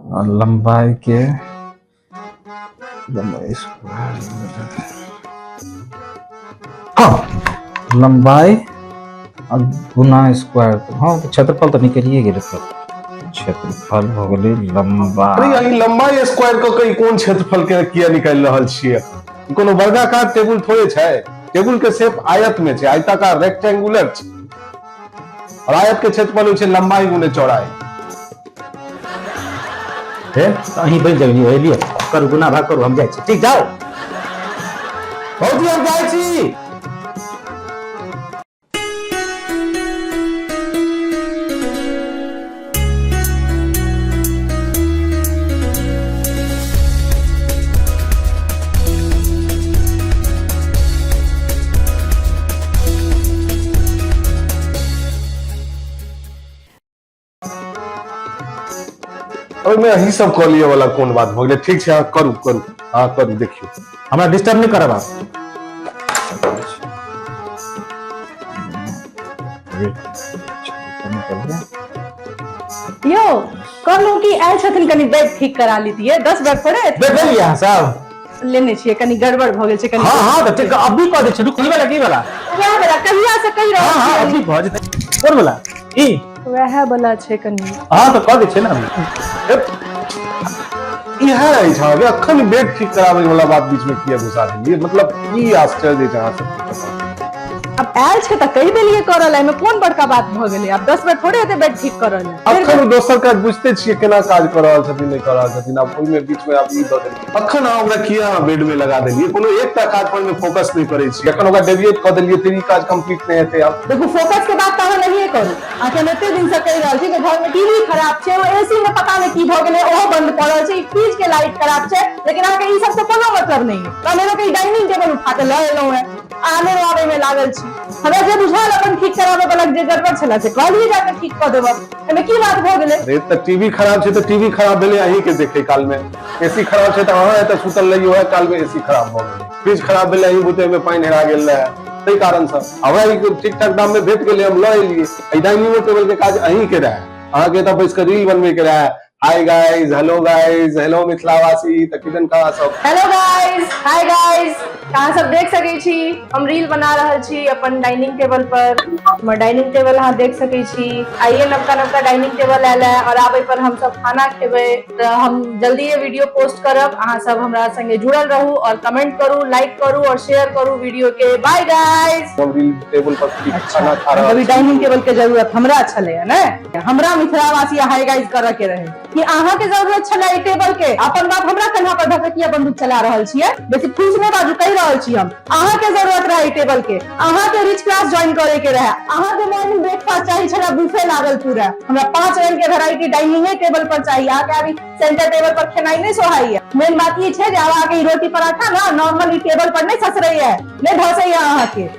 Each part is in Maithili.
आ लम्बाई के लम्बाई स्क्वायर, हाँ, लम्बाई आ गुना स्क्वायर। हाँ, तऽ क्षेत्रफल तऽ निकलिए गेलै। तऽ क्षेत्रफल भऽ गेलै लम्बा। अरे यार, ई लम्बाई स्क्वायर कऽ के ई कोन क्षेत्रफल के किया निकालि रहल छियै? ई कोनो वर्गाकार टेबुल थोड़े छै। टेबुल के शेप आयत में छै, आयताकार रेक्टेंगुलर छै, और आयत के क्षेत्रफल होइ छै लम्बाई गुने चौड़ाई। हे, तऽ अहीं बनि जाउ, एलियै करू, गुना भाग करू, हम जाइ छी। ठीक, जाउ भौजी, हम जाइ छी। ओहिमे अहीं सब कऽ लिअ वाला कोन बात भऽ गेलै? ठीक छै, अहाँ करू, करू, अहाँ करू, देखियौ। हमरा डिस्टर्ब नहि करब आब। यौ, कहलहुँ कि आयल छथिन, कनि बैग ठीक करा लीतियै। 10 बेर थोड़े एथिन। देख लेलियै अहाँ सब? लेने छियै, कनि गड़बड़ भऽ गेल छै कनि। हाँ हाँ, तऽ ठीक, अभी कऽ दै छी, रुक। ई वाला की वाला? वएह वाला, कहिया से कहि रहल हाँ, छियै। अभी भऽ जेतै। कोन वाला ई? वएह वाला छै कनि। हाँ, तऽ कऽ दै छियै ने अभी। इएह अछि अहाँके, अखन बेड ठीक कराबै वाला बात बीच में किया घुसा देलियै? मतलब की आश्चर्य अछि अहाँ सबके। आब आयल छै तऽ कहि देलियै करऽ लए, एहिमे कोन बड़का बात भऽ गेलै? आब 10 बेर थोड़े हेतै बेड ठीक करऽ लए। अखन ओ दोसर काज बुझिते छियै केना काज कऽ रहल छथिन, नहि कऽ रहल छथिन, आब ओहिमे बीच में आब ई दऽ देलियै। अखन अहाँ ओकरा किया अहाँ बेड में लगा देलियै? कोनो एकटा काज पर में फोकस नहि करै छी। अखन ओकरा डेविएट कऽ देलियै, फेर ई काज कम्प्लीट नहि हेतै आब। देखू, फोकस के बात तऽ अहाँ नहिए करू। अहाँके हम एते दिन से कहि रहल छी कि घर में टीवी खराब छै, ओ एसी में पता नहि की भऽ गेलै, ओहो बंद पड़ल छै, फ्रिज के लाइट खराब छै, लेकिन अहाँके ई सबसे कोनो मतलब नहि है। तऽ हम के डाइनिंग टेबल उठा के लऽ एलहुँ हेँ आ अनेरो आबै में लागल छी। हमरा जे बुझायल अपन ठीक कराबऽ वला जे गड़बड़ छलै से कहलियै जाके ठीक कऽ देबऽ, एहिमे की बात भऽ गेलै? अरे, तऽ टीवी खराब छै तऽ टीवी खराब भेलै अहीं के देखे काल में, एसी खराब छै तऽ अहाँ एतऽ सुतल रहियै ओएह काल में एसी खराब भऽ गेलै, फ्रिज खराब भेलै अहीं बुते ओहिमे पानि हेरा गेल रहै ताहि कारण से। हमरा ई ठीक ठाक दाम में भेट गेलै, हम लऽ एलियै। एहि डाइनिंगो टेबल के काज अहीं के रहै, अहाँके एतऽ बैस कऽ रील बनबै के रहै, hi guys, hello guys, hello मिथिलावासी, तऽ किदन कहाँ सब। हेलो गाइस, हाय गाइस, अहाँ सब देख सकै छी हम रील बना रहल छी अपन डाइनिंग टेबल पर। हमर डाइनिंग टेबल अहाँ देख सकै छी। आइए नवका नवका डाइनिंग टेबल आयल है और आब एहि पर हम सब खाना खेबै। तऽ हम जल्दिए वीडियो पोस्ट करब, अहाँ सब हमरा संगे जुड़ल रहू और कमेंट करू, लाइक करू और शेयर करू वीडियो के। बाय गाइस। हम रील टेबल पर खाना खा रहल अभी छी। डाइनिंग टेबल के जरूरत हमरा छलै ने? हमरा मिथिलावासी हाय गाइस करऽ के रहे कि अहाँ के जरूरत छलै ई टेबल के? अपन बात हमरा कन्हा पर धऽ के किया बंदूक चला रहल छियै? बेसी फूस नहि बाजू, कहि रहल छी हम। अहाँ के जरूरत रहे ई टेबल के, अहाँ के रिच क्लास ज्वाइन करे के रहे, अहाँ के मॉर्निंग ब्रेकफास्ट चाही छलै बुफे लागल पूरा। हमरा 5 रंग के वेराइटी डाइनिंगे टेबल पर चाही। अहाँ के अभी सेंटर टेबल पर खेनाइ नहि सोहाइया। मेन बात ई छै जे आब अहाँ के ई रोटी पराठा ना नॉर्मल ई टेबल पर नहि ससरैया, नहि धसैया अहाँ के।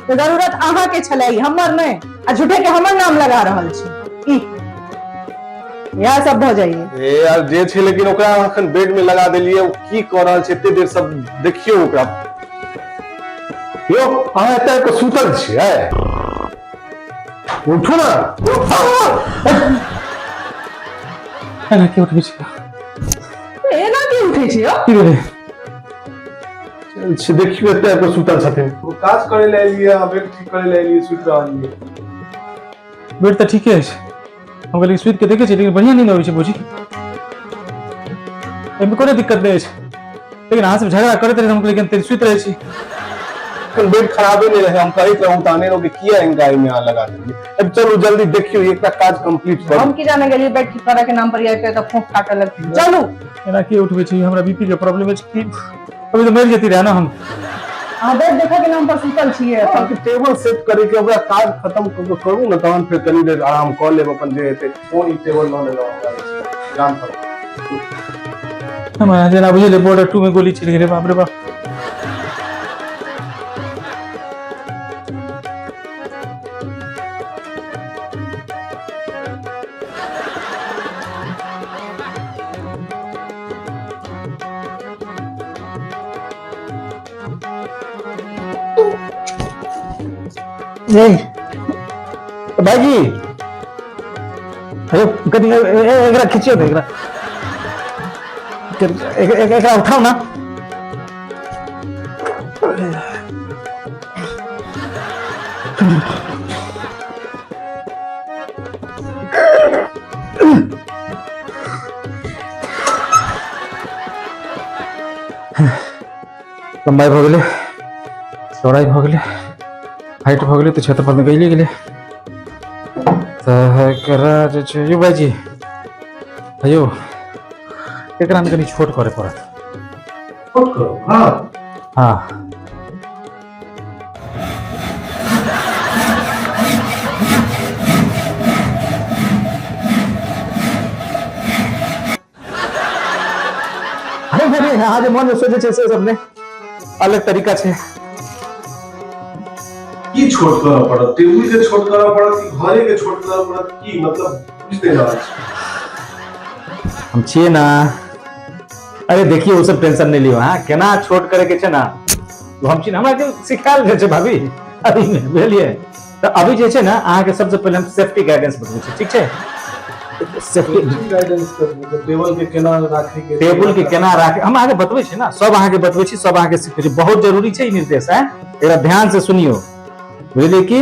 तऽ जरूरत अहाँ के छलै, हमर नहि, आ झूठे के हमर नाम लगा रहल छी। ई इएह सब भऽ जाइए। ए यार, जे छै, लेकिन ओकरा अखन बेड में लगा देलियै, ओ की कऽ रहल छै एते देर सब, देखियौ ओकरा। यौ, अहाँ एतऽ आबि कऽ सुतल छियै? उठू ने। एना के उठबै छै? एना की उठै छै यौ? की भेलै? चल छै, देखियौ, एतऽ आबि कऽ सुतल छथिन। ओ काज करै लए एलियै, अहाँ बेड ठीक करै लए एलियै, सुति रहलियै। बेड तऽ ठीके अछि। हम कहलियै सुति के देखै छी, लेकिन बढ़िआँ नींद अबै छै बुझी, एहिमे कोनो दिक्कत नहि अछि। लेकिन अहाँ सब झगड़ा करैत रहे, हम कहलियै कि सुति रहै छी। एखन बेड खराबे नहि रहै, हम कहैत रहूँ तऽ अनेरो के किया हिनका एहिमे अहाँ लगा देलियै? अब चलू, जल्दी देखियौ, एकटा काज कंप्लीट करू। हम की जाने गेलियै बेड ठीक करऽ के नाम पर आबि कऽ फोंक काटऽ लगथिन। चलू। एना के उठबै छी? हमरा बीपी के प्रॉब्लम अछि की? अभी तऽ मरि जेती रहै ने हम। अहाँ बेड देखऽ के नाम पर सुतल छियै एखन। अहाँके टेबल सेट करे के ओकरा काज खत्म कऽ के करू ने, तहन फेर कनी देर आराम कऽ लेब अपन जे हेतै। कोन ई टेबल लऽ लेलहुँ हमरा जान पर। हमरा जेना बुझलियै बॉर्डर 2 में गोली चलि गेलै, बाप रे बाप। नहीं भाईजी, अरे कनी एकरा खींचियो ने, एकरा एकरा उठाओ ना। लम्बाइ भऽ गेलै, चौड़ाइ भऽ गेलै, हाइट भऽ गेलै, तऽ क्षेत्रफल निकलि गेलै। तऽ एकरा जे छै यौ भाइजी, यौ एकरामे कनि छोट करय पड़त। छोट करू? हँ। हँ। अरे अरे, अहाँ जे मनमे सोचै छै से सब नहि, अलग तरीका छै। की छोट करऽ पड़त? टेबुल के छोट करऽ पड़त कि घरे के छोट करऽ पड़त? की मतलब, बुझि नहि रहल छी। हम छियै ना। अरे देखियौ, ओ सब टेंशन नहि लियौ। अहाँ केना छोट करे के छै ना, ओ हम छी ने, हमरा के सिखायल जाइ छै भाभी अभी, बुझलियै? तऽ अभी जे छै ने, अहाँके सबसे पहिले हम सेफ्टी गाइडेंस बतबै छी, ठीक छै? सेफ्टी गाइडेंस मतलब टेबल के केना राखे के? टेबुल के केना राखे, हम अहाँके बतबै छी ना। सब अहाँके बतबै छी, सब अहाँके सिखबै छी। बहुत जरूरी छै ई निर्देश है, एकरा ध्यान से सुनियौ, बुझलियै कि?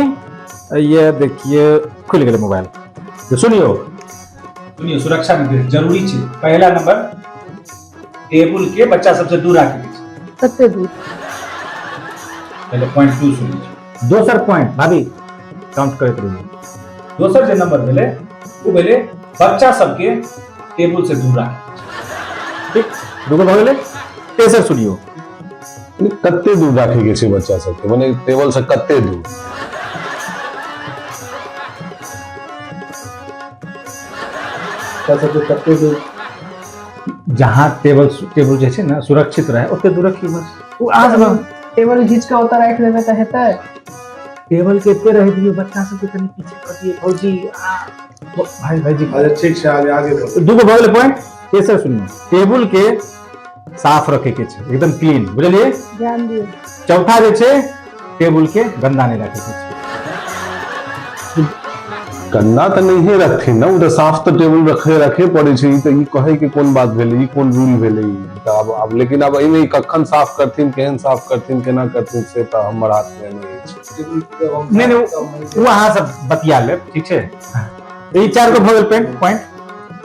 ये देखिए, खुलि गेलै मोबाइल। तो सुनियौ सुनियौ, सुरक्षा निर्देश जरूरी छै। पहला नंबर, टेबुल के बच्चा सबसे दूर राखे के छै। कते दूर? पहले पॉइंट टू सुनियौ। दोसर पॉइंट, भाभी काउंट करैत रहियौ। दोसर जे नंबर भेलै, ओ भेलै बच्चा सबके टेबुल से दूर राखे। ठीक, दूगो भऽ गेलै। तेसर सुनियौ। कते दूर राखे के छै बच्चा सबके? माने टेबल से कते दूर? बच्चा सबके कते दूर? जहाँ टेबल टेबुल जे छै ने सुरक्षित रहे, ओते दूर रखियौ बस। ओ अहाँ सब टेबल घीच के ओतऽ राखि देबै तऽ हेतै? टेबल के एते रह दियौ, बच्चा सबके कनि पीछे कर दियौ। भौजी, भाई, भाईजी। अच्छा, ठीक छै, आगे आगे बढ़ू। दूगो भऽ गेलै पॉइंट। तेसर सुनियौ, टेबुल के साफ रखे के छै, एकदम क्लीन, बुझलियै? ध्यान दियौ। चौथा जे छै, टेबुल के गंदा नहि रखे के छै। गन्दा तऽ नहिए रखथिन ने, ओ तऽ साफ तऽ टेबुल रखे रखे पड़ै छै। ई तऽ ई कहै के कोन बात भेलै? ई कोन रूल भेलै ई? तऽ आब आब लेकिन आब एहिमे ई कखन साफ करथिन, केहन साफ करथिन, केना करथिन, से तऽ हमर हाथमे नहि अछि। नहि नहि, ओ अहाँ सब बतिया लेब, ठीक छै? तऽ ई चारि गो भऽ गेल पॉइंट। पॉइंट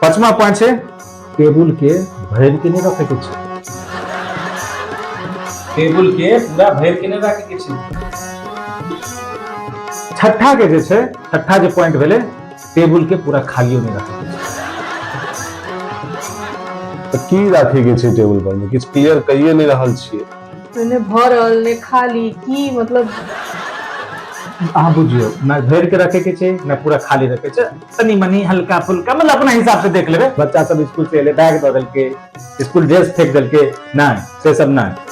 पाँचमा पॉइंट छै, टेबुल के भरि के नहि रखे के छै। टेबुल के पूरा भरि के नहि राखे के छै। छठा के जे छै, छठा जे पॉइंट भेलै, टेबुल के पूरा खालियो नहि रखे के छै। तऽ की राखे के छै टेबुल पर मे? किछु क्लियर कहिए नहि रहल छियै। ने भरल ने खाली, की मतलब? अहाँ बुझियौ ने, भरि के रखे के छै ने पूरा खाली रखे छै। तनी मनी हल्का फुल्का, मतलब अपना हिसाब से देख लेबै। बच्चा सब स्कूल से एले, बैग दऽ देलकै, स्कूल ड्रेस फेंक देलकै, नहि, से सब नहि।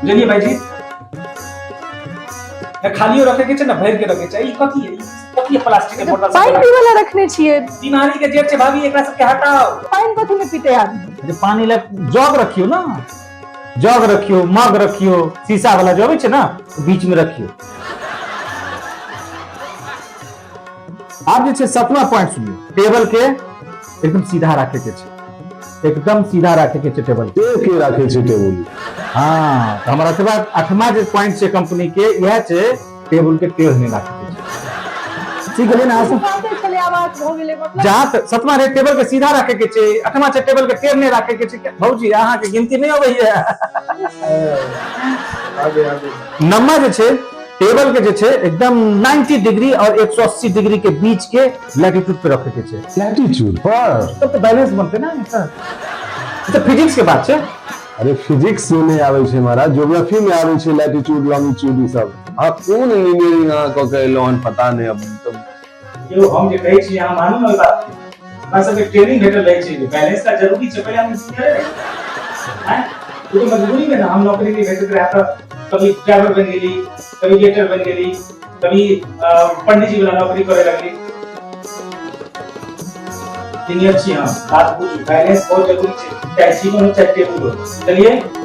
बुझलियै भाईजी? ने खालियो रखे के छै, ने भरि के रखे छै। ई कथी है? ई कथी है? प्लास्टिक के बोतल सब? पानि पीबै लए रखने छियै। बीमारी के जड़ छै भाभी, एकरा सबके हटाओ। पानि कथी में पीते आदमी? जे पानी लए जग रखियौ ना, जग रखियौ, मग रखियौ, शीशा वाला जो अबै छै ना, बीच में रखियौ। आब जे छै सतमा पॉइंट सुनियौ, टेबल के एकदम सीधा राखे के छै, एकदम सीधा राखे के छै टेबल के। के के राखे छै टेबुल? हाँ, तऽ हमर अठवा अठमा जे पॉइंट छै कंपनी के, इएह छै, टेबुल के टेढ़ नहि राखे के छै। ठीक भेलै ने अहाँ सब? बाते छलै, आवाज भऽ गेलै मतलब। जहाँ तक सतमा रहे टेबल के सीधा रखे के छै, अठमा छै टेबल के टेढ़ नहि रखे के छै। भौजी, अहाँ के गिनती नहि अबैया। आगे आगे। नम्मा जे छै, टेबल के जे छै एकदम 90 डिग्री और 180 डिग्री के बीच के लैटिट्यूड पे रखे के छै। लैटिट्यूड पर? तब तऽ बैलेंस बनते ना सर। ई तऽ फिजिक्स के बात छै। अरे, फिजिक्स में नहि आबै छै महाराज, ज्योग्राफी में आबै छै लैटिट्यूड लॉन्गिट्यूड ई सब। अहाँ कोन इंजीनियरिंग अहाँ कऽ के एलहुँ हन, पता नहि अब तऽ। यौ, हम जे कहै छी अहाँ मानू ने ओहि बात के। हमरा सबके ट्रेनिंग भेटल रहै छै, बैलेंस का जरूरी छै। पहिले हम इंजीनियर रही आँय, ओ तऽ मजबूरी में ना, हम नौकरी नहि भेटैत रहै तऽ कभी ड्राइवर बनि गेली, कभी वेटर बनि गेली, कभी पंडित जी वाला नौकरी करे लगली। इंजीनियर छी हम, बात बुझू, बैलेंस बहुत जरूरी छै, चाहे जीवन हो चाहे टेबुल हो। चलिए।